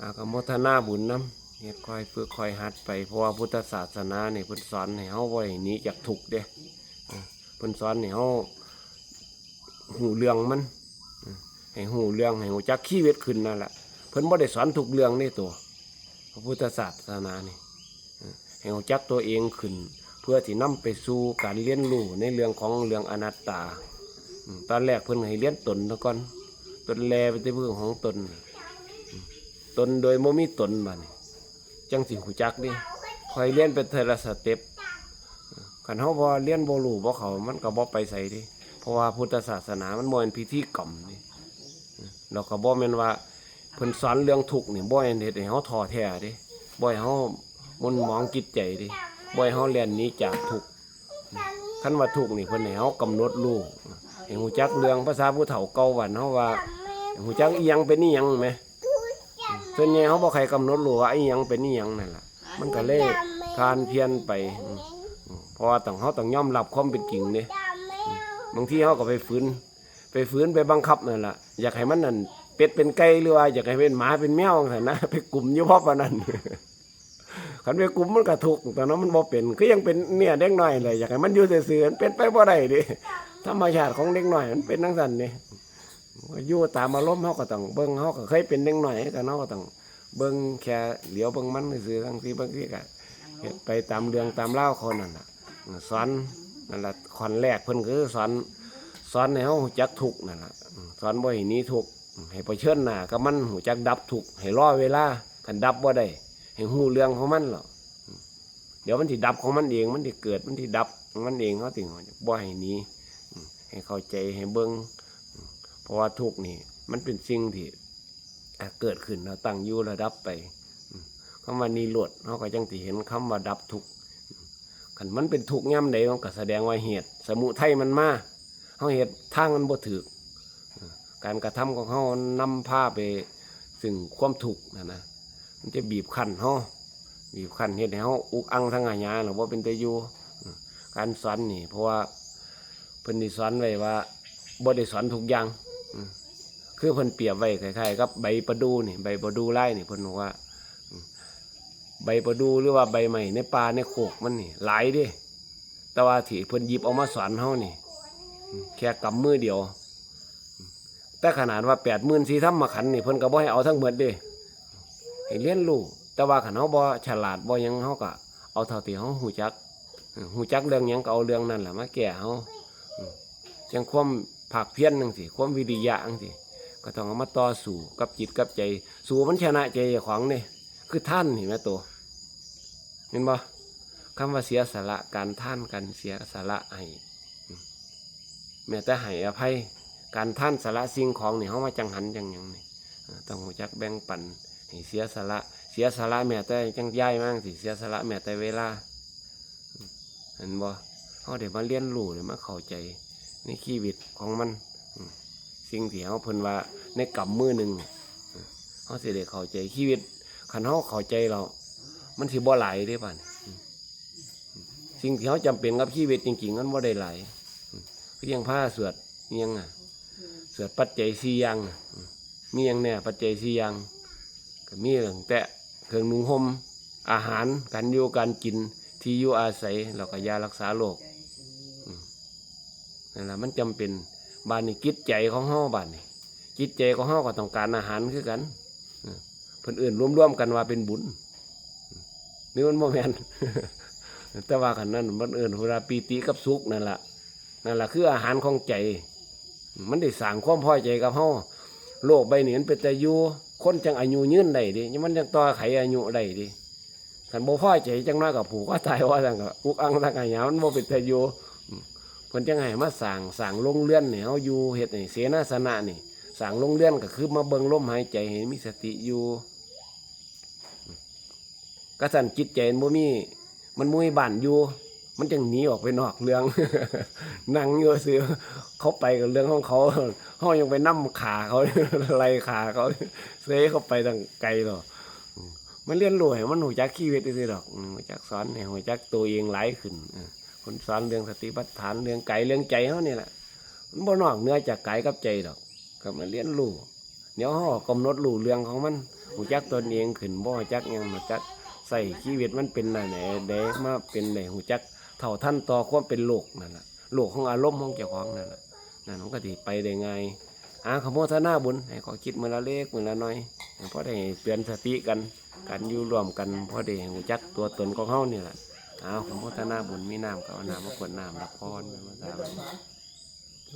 ອາ ກໍໂມທະນາບຸນນຳ ເຮັດຄ່ອຍຝຶກຄ່ອຍຫັດໄປ ເພາະວ່າພຸດທະສາສະໜານີ້ເພິ່ນສອນໃຫ້ເຮົາບໍ່ໃຫ້ໜີຈາກທຸກເດ້. ເອີ ເພິ່ນສອນໃຫ້ເຮົາຮູ້ເລື່ອງມັນ ເອີ ໃຫ້ຮູ້ເລື່ອງ ໃຫ້ຮູ້ຈັກຊີວິດຂຶ້ນນັ້ນລະ. ເພິ່ນບໍ່ໄດ້ສອນທຸກເລື່ອງເດ້ ໂຕພະພຸດທະສາສະໜານີ້ ເອີ ໃຫ້ຮູ້ຈັກຕົວເອງຂຶ້ນ ເພື່ອທີ່ນຳໄປສູ່ການລຽນຮູ້ໃນເລື່ອງຂອງເລື່ອງອະນັດຕາ. ອືມ ຕອນແລກເພິ່ນໃຫ້ລຽນຕົນຊະກ່ອນ ຕົນແລເປັນທີ່ເພິ່ງຂອງຕົນ ອືມ ຕົນໂດຍບໍ່ມີຕົນ ບາດນີ້ຈັ່ງຊິຮູ້ຈັກເດ້. ຄ່ອຍລຽນໄປເທື່ອລະສະເຕັບ ຄັນເຮົາບໍ່ລຽນ ບໍ່ຮູ້ ບໍ່ເຂົ້າ ມັນກໍບໍ່ໄປໃສເດ້ ເພາະວ່າພຸດທະສາສະໜາມັນບໍ່ແມ່ນພິທີກຳເດ້. ແລ້ວກໍບໍ່ແມ່ນວ່າເພິ່ນສອນເລື່ອງທຸກນີ້ ບໍ່ແມ່ນເຮັດໃຫ້ເຮົາທໍ້ແທ້ເດ້ ບໍ່ໃຫ້ເຮົາໝຸ່ນໝອງຈິດໃຈເດ້ ບໍ່ໃຫ້ເຮົາແລ່ນໜີຈາກທຸກ. ຄັນວ່າທຸກນີ້ ເພິ່ນໃຫ້ເຮົາກຳນົດຮູ້ ໃຫ້ຮູ້ຈັກເລື່ອງ ພາສາຜູ້ເຖົ້າເກົ່າບ້ານເຮົາວ່າ ໃຫ້ຮູ້ຈັກອີ່ຫຍັງເປັນອີ່ຫຍັງແໝ. ສ່ວນໃຫຍ່ເຮົາບໍ່ໃຄ່ກຳນົດຮູ້ວ່າອີ່ຫຍັງເປັນອີ່ຫຍັງນັ້ນລະ ມັນກໍເລີຍຜ່ານເພຍນໄປ. ອືມ ເພາະວ່າຕ້ອງ ເຮົາຕ້ອງຍອມຮັບຄວາມເປັນຈິງເດ້. ອືມ ບາງທີເຮົາກໍໄປຝືນ ໄປຝືນໄປບັງຄັບນັ້ນລະ ຢາກໃຫ້ມັນນັ້ນ ເປັດເປັນໄກ່ ຫຼືວ່າຢາກໃຫ້ເປັນໝາເປັນແມວຈັ່ງຊັ້ນນະ ໄປກຸມຢູ່ພໍປານນັ້ນ. ຄັນໄປກຸມມັນກໍທຸກ ຕອນນັ້ນມັນບໍ່ເປັນ ຄືຍັງເປັນເນຍເດັກນ້ອຍແຫຼະ ຢາກໃຫ້ມັນຢູ່ຊື່ໆ ມັນເປັນໄປບໍ່ໄດ້ເດ້. ທຳມະຊາດຂອງເດັກນ້ອຍມັນເປັນຈັ່ງຊັ້ນເດ້ ຢູ່ຕາມອາລົມ ເຮົາກໍຕ້ອງເບິ່ງ ເຮົາກໍເຄີຍເປັນເດັກນ້ອຍຄືກັນ ເຮົາກໍຕ້ອງເບິ່ງ ແຄ່ຫຼຽວເບິ່ງມັນຊື່ໆ ຈັ່ງຊີ້ ບາງທີກໍເຮັດໄປຕາມເລື່ອງຕາມລາວເຂົານັ້ນລະ. ສອນນັ້ນລະ ຂັ້ນແລກເພິ່ນກໍຄືສອນ ສອນໃຫ້ເຮົາຮູ້ຈັກທຸກນັ້ນລະ ສອນບໍ່ໃຫ້ໜີທຸກ ໃຫ້ປະເຊີນໜ້າກັບມັນ ຮູ້ຈັກດັບທຸກ ໃຫ້ລໍເວລາ ຄັນດັບບໍ່ໄດ້ ໃຫ້ຮູ້ເລື່ອງຂອງມັນແລ້ວ ດຽວມັນຊິດັບຂອງມັນເອງ ມັນຊິເກີດ ມັນຊິດັບຂອງມັນເອງ ເຮົາຈຶ່ງບໍ່ໃຫ້ໜີ ໃຫ້ເຂົ້າໃຈ ໃຫ້ເບິ່ງ ເພາະວ່າທຸກນີ້ມັນເປັນສິ່ງທີ່ ອາ ເກີດຂຶ້ນແລ້ວ ຕັ້ງຢູ່ແລ້ວດັບໄປ. ອືມ ຄຳວ່ານິໂຣດ ເຮົາກໍຈັ່ງຊິເຫັນຄຳວ່າດັບທຸກ. ອືມ ຄັນມັນເປັນທຸກຍາມໃດ ມັນກໍສະແດງວ່າເຫດສະມຸໄທມັນມາ ເຮົາເຮັດທາງມັນບໍ່ຖືກ. ເອີ ການກະທຳຂອງເຮົານຳພາໄປເຊິ່ງຄວາມທຸກຫັ້ນນະ ມັນຈະບີບຄັ້ນເຮົາ ບີບຄັ້ນເຮັດໃຫ້ເຮົາອຸກອັ່ງສັງຂະຫຍາ ແລ້ວບໍ່ເປັນຕາຢູ່. ເອີ ການສອນນີ້ ເພາະວ່າເພິ່ນໄດ້ສອນໄວ້ວ່າ ບໍ່ໄດ້ສອນທຸກຢ່າງ. ອືມ ຄືເພິ່ນປຽບໄວ້ຄ້າຍໆກັບໃບປະດູ່ນີ້ ໃບປະດູ່ລາຍນີ້ ເພິ່ນບອກວ່າ ອືມ ໃບປະດູ່ ຫຼືວ່າໃບໄມ້ໃນປ່າໃນໂຄກມັນນີ້ຫຼາຍເດ້ ແຕ່ວ່າທີ່ເພິ່ນຫຍິບເອົາມາສອນເຮົານີ້ ອືມ ແຄ່ກຳມືດຽວ. ແຕ່ຂະໜາດວ່າແປດໝື່ນສີ່ທຳມະຂັນນີ້ ເພິ່ນກໍບໍ່ໃຫ້ເອົາທັງໝົດເດ້ ໃຫ້ຮຽນຮູ້. ແຕ່ວ່າຄັນເຮົາບໍ່ສະຫຼາດບໍ່ຫຍັງ ເຮົາກໍເອົາເທົ່າທີ່ເຮົາຮູ້ຈັກ. ເອີ ຮູ້ຈັກເລື່ອງຫຍັງກໍເອົາເລື່ອງນັ້ນລະມາແກ້ເຮົາ. ອືມ ຈັ່ງຄວາມພາກພຽນຈັ່ງຊີ້ ຄວາມວິລິຍະຈັ່ງຊີ້ ກໍຕ້ອງເອົາມາຕໍ່ສູ້ກັບຈິດກັບໃຈ ສູ້ມັນຊະນະໃຈເຈົ້າຂອງເດ້. ຄືທານນີ້ແມ່ໂຕ ເຫັນບໍ່? ຄຳວ່າເສຍສະຫຼະ ການທານ ການເສຍສະຫຼະໃຫ້ ອືມ ແມ້ແຕ່ໃຫ້ອະໄພ ການທານສະຫຼະສິ່ງຂອງນີ້ ເຮົາມາຈັງຫັນຈັງຫຍັງນີ້ ເອີ ຕ້ອງຮູ້ຈັກແບ່ງປັນ ໃຫ້ເສຍສະຫຼະ ເສຍສະຫຼະແມ້ແຕ່ຈັ່ງຍ້າຍມາຈັ່ງຊີ້ ເສຍສະຫຼະແມ້ແຕ່ເວລາ ເຫັນບໍ່? ເຮົາໄດ້ມາຮຽນຮູ້ ໄດ້ມາເຂົ້າໃຈໃນຊີວິດຂອງມັນ ອືມ ສິ່ງທີ່ເຮົາ ເພິ່ນວ່າໃນກຳມືໜຶ່ງ ເຮົາຊິໄດ້ເຂົ້າໃຈຊີວິດ. ຄັນເຮົາເຂົ້າໃຈແລ້ວ ມັນຊິບໍ່ຫຼາຍເດ້ບາດນີ້ ອືມ ສິ່ງທີ່ເຮົາຈຳເປັນກັບຊີວິດຈິງໆ ມັນບໍ່ໄດ້ຫຼາຍ. ອືມ ຄືຍັງພາສວດອີ່ຫຍັງອະ ສວດປັດໄຈສີ່ຢ່າງ ອືມ ມີຫຍັງແດ່ ປັດໄຈສີ່ຢ່າງ? ກໍມີຕັ້ງແຕ່ເຄື່ອງນຸ່ງຫົ່ມ, ອາຫານ, ການຢູ່ການກິນ, ທີ່ຢູ່ອາໄສ ແລ້ວກໍຢາລັກສາໂລກ. ອືມ ນັ້ນລະ ມັນຈຳເປັນ. ບາດນີ້ຈິດໃຈຂອງເຮົາ ບາດນີ້ ຈິດໃຈຂອງເຮົາກໍຕ້ອງການອາຫານຄືກັນ. ເອີ ເພິ່ນເອີ້ນລວມໆກັນວ່າເປັນບຸນ ຫຼືມັນບໍ່ແມ່ນ? ແຕ່ວ່າຄັນນັ້ນມັນເອີ້ນວ່າປີຕິກັບສຸກ ນັ້ນລະ ນັ້ນລະຄືອາຫານຂອງໃຈ. ມັນໄດ້ສ້າງຄວາມພໍໃຈກັບເຮົາ. ໂລກໃບນີ້ມັນເປັນຕາຢູ່ ຄົນຈັ່ງອາຍຸຍືນໄດ້ເດ້ ມັນຈັ່ງຕໍ່ໄຂອາຍຸໄດ້ເດ້. ຄັນບໍ່ພໍໃຈຈັກໜ້ອຍກໍຜູກຄໍຕາຍ ວ່າຊັ້ນ ກໍອຸກອັ່ງສັງຂະຫຍາ ມັນບໍ່ເປັນຕາຢູ່. ເພິ່ນຈັ່ງໃຫ້ມາສ້າງ ສ້າງໂຮງເຮືອນໃຫ້ເຮົາຢູ່ ເຮັດໃຫ້ເສນາສະນະນີ້ ສ້າງໂຮງເຮືອນກໍຄືມາເບິ່ງລົມຫາຍໃຈ ໃຫ້ມີສະຕິຢູ່. ກະຊັ້ນຈິດໃຈມັນບໍ່ມີ ມັນບໍ່ມີບ້ານຢູ່ ມັນຈັ່ງໜີອອກໄປນອກເລື່ອງ ນັ່ງຢູ່ຊື່ ເຂົາໄປກໍເລື່ອງຂອງເຂົາ ເຮົາຍັງໄປນຳຂ້າເຂົາ ໄລ່ຂ້າເຂົາເສຍ ເຂົາໄປຕັ້ງໄກແລ້ວ. ອືມ ມັນຮຽນຮູ້ໃຫ້ມັນຮູ້ຈັກຊີວິດຊື່ໆດອກ ອືມ ຮູ້ຈັກສອນໃຫ້ຮູ້ຈັກໂຕເອງຫຼາຍຂຶ້ນ. ເອີ ເພິ່ນສອນເລື່ອງສະຕິປັດຖານ ເລື່ອງກາຍເລື່ອງໃຈເຮົານີ້ລະ ມັນບໍ່ນອກເໜືອຈາກກາຍກັບໃຈດອກ. ກໍມາຮຽນຮູ້ ດຽວເຮົາກໍກຳນົດຮູ້ເລື່ອງຂອງມັນ ຮູ້ຈັກຕົນເອງຂຶ້ນ ບໍ່ຮູ້ຈັກຫຍັງ ຮູ້ຈັກໃຊ້ຊີວິດມັນເປັນແນວໃດ ມາເປັນໄດ້ຮູ້ຈັກເທົ່າທັນຕໍ່ຄວາມເປັນໂລກນັ້ນລະ ໂລກຂອງອາລົມຂອງເຈົ້າຂອງນັ້ນລະ ນັ້ນມັນກໍຊິໄປໄດ້ງ່າຍ. ອາ ອະນຸໂມທະນາບຸນ ໃຫ້ຂໍ້ຄິດມື້ລະເລັກມື້ລະໜ້ອຍ ໃຫ້ພໍໄດ້ເຕືອນສະຕິກັນ ການຢູ່ຮ່ວມກັນ ພໍໄດ້ຮູ້ຈັກຕົວຕົນຂອງເຮົານີ້ລະ. ອາ ອະນຸໂມທະນາບຸນ ມີນ້ຳກໍເອົານ້ຳມາກວດນ້ຳ ຮັບພອນ ອະນຸໂມທະນາບຸນ.